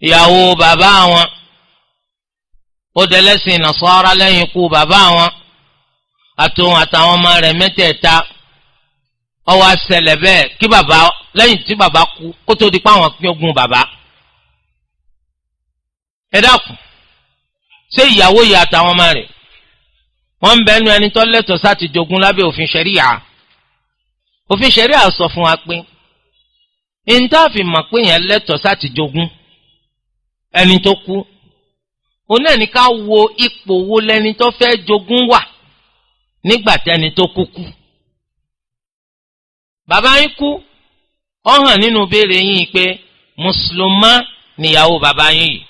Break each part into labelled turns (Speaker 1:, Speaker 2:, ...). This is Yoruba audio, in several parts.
Speaker 1: Ìyàwó bàbá wọn ó dẹlẹ́sìn Nasara lẹ́yìn ikú bàbá wọn, àtòun àtàwọn ọmọ rẹ̀ mẹ́tẹ̀ẹ̀ta. Ó wá ṣẹlẹ̀ bẹ́ẹ̀ kí bàbá, lẹ́yìn tí bàbá kú, kó tó di pa àwọn pín ogún bàbá. Ẹ dákun, ṣé ìyàwó yìí àtàwọn ọmọ rẹ̀, wọ́n ń bẹnu ẹni tó lẹ́tọ̀ọ́ sáti jogún lábẹ́ òfin ṣẹ̀ríyà? Òfin ṣẹ̀ríà sọ fún wa pé ìntàfi mọ̀ pé yẹn lẹ́tọ̀ọ́ sáti jogún ẹni tó kú, òun náà ní ká wo ipò wo lẹni tó fẹ́ jogún wà nígbà tẹni tó kú kú. Bàbá yín kú, ó hàn nínú béèrè yín pé mùsùlùmá níyàwó bàbá yín yìí,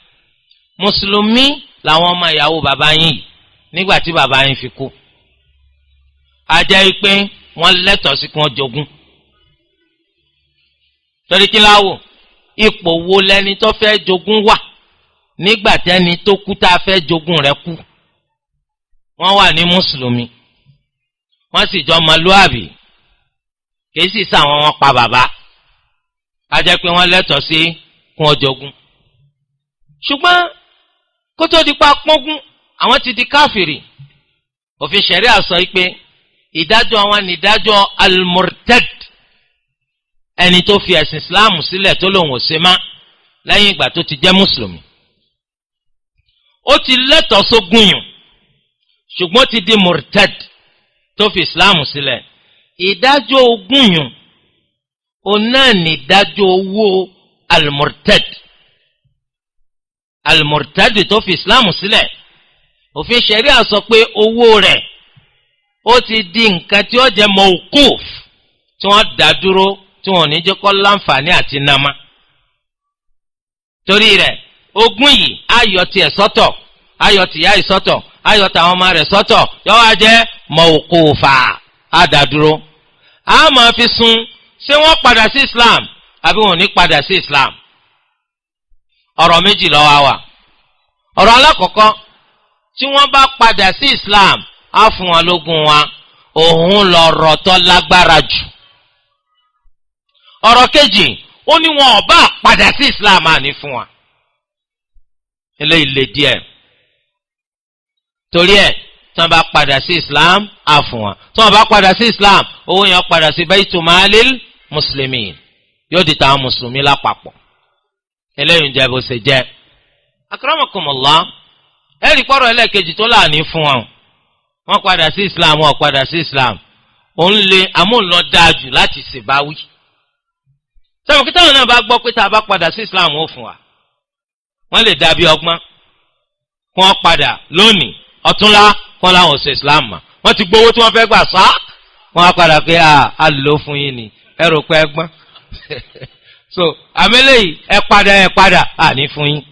Speaker 1: mùsùlùmí làwọn ọmọ ìyàwó bàbá yín yìí nígbà tí bàbá yín fi kú. A jẹ́ pé wọ́n lẹ́tọ̀ọ́ sí kí wọ́n jogún. Torí kí láwò, ipò wo lẹni tó fẹ́ jogún wà nígbà tẹ́ni tó kú tá a fẹ́ jogún rẹ̀ kú? Wọ́n wà ní mùsùlùmí, wọ́n sì jọ ọmọlúàbí, kìí sì sáwọn wọn pa bàbá. A jẹ́ pé wọ́n lẹ́tọ̀ọ́ sí kún ọjọ́gún. Ṣùgbọ́n kó tó di pa pọ́ngún, àwọn ti di káfìrì. Òfin ṣẹ̀ríà sọ pé ìdájọ́ wọn ní ìdájọ́ al-murtad, ẹni tó fi ẹ̀sìn Islam sílẹ̀, tó lòun ò ṣe má lẹ́yìn ìgbà tó ti jẹ́ mùsùlùmí. Ó ti lẹ́tọ̀ọ́ sógún yùn, ṣùgbọ́n ó ti di murtad tó fi Islam sílẹ̀. Ìdájọ́ ogún yùn, òun náà ní ìdájọ́ owó al-murtad, al-murtad tó fi Islam sílẹ̀. Òfin ṣẹ̀ríà sọ pé owó rẹ̀, ó ti di nǹkan tí ó jẹ́ mawquf, tí wọ́n dá dúró, tí wọ́n ò ní jẹ́ kó láǹfààní àti nàmá. Torí rẹ̀, ogún yìí, ayọ̀ tiẹ̀ sọ́tọ̀, ayọ̀ tìyá yìí sọ́tọ̀, ayọ̀ tàwọn ọmọ rẹ̀ sọ́tọ̀, yọ wá jẹ́ mawqufa, á dá dúró. A máa fi sun ṣé wọ́n padà sí Islam àbí wọn ò ní padà sí Islam. Ọ̀rọ̀ méjì ló wà wà. Ọ̀rọ̀ alákọ̀ọ́kọ́, tí wọ́n bá padà sí Islam, á fún wọn lógún wa. Òun lọ̀rọ̀ tó lágbára jù. Ọ̀rọ̀ kejì, ó ní wọn ò bá padà sí Islam, á ní fún wa. Eléyìí lè díẹ̀. Torí ẹ̀, tí wọ́n bá padà sí Islam, á fún wa. Tí wọ́n bá padà sí Islam, owó yẹn padà sí baytu malil muslimin, yóò di tàwọn mùsùlùmí lápapọ̀. Eléyìí ń jẹ́ bó ṣe jẹ́. Akramakumullah, ẹ̀rí pọ̀rọ̀ ẹlẹ́ẹ̀kejì tó láàní fún wọn, wọ́n padà sí Islam, wọ́n padà sí Islam, òun lè amóhùnlọ dáa jù láti ṣèbáwí. Sọ̀rọ̀ kí táwọn náà bá gbọ́ pé tá a bá padà sí Islam, ó fún wa, wọ́n lè dàbí ọgbọ́n kí wọ́n padà lónìí, ọ̀túnla kí wọ́n láwọn ò ṣe Islam mọ́. Wọ́n ti gbowó tí wọ́n fẹ́ gbà sá, wọ́n á padà pé a lò fún yín ni, ẹ rò pé ẹ gbọ́n. So àmẹ́lẹ́ yìí, ẹ padà, ẹ padà, àní fún yín.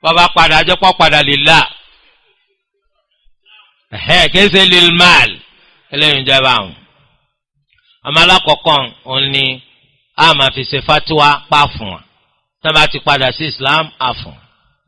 Speaker 1: Bàbá padà, àjẹpọ̀ padà lillah, ẹ̀hẹ́, kìí ṣe lil mal. Eléyìí ń jẹ́ báwọn. Àmọ́ alákọ̀ọ́kọ́, òun ni a máa fi ṣe fatiwa pa fún wa: tí wọ́n bá ti padà sí Islam, á fún wa.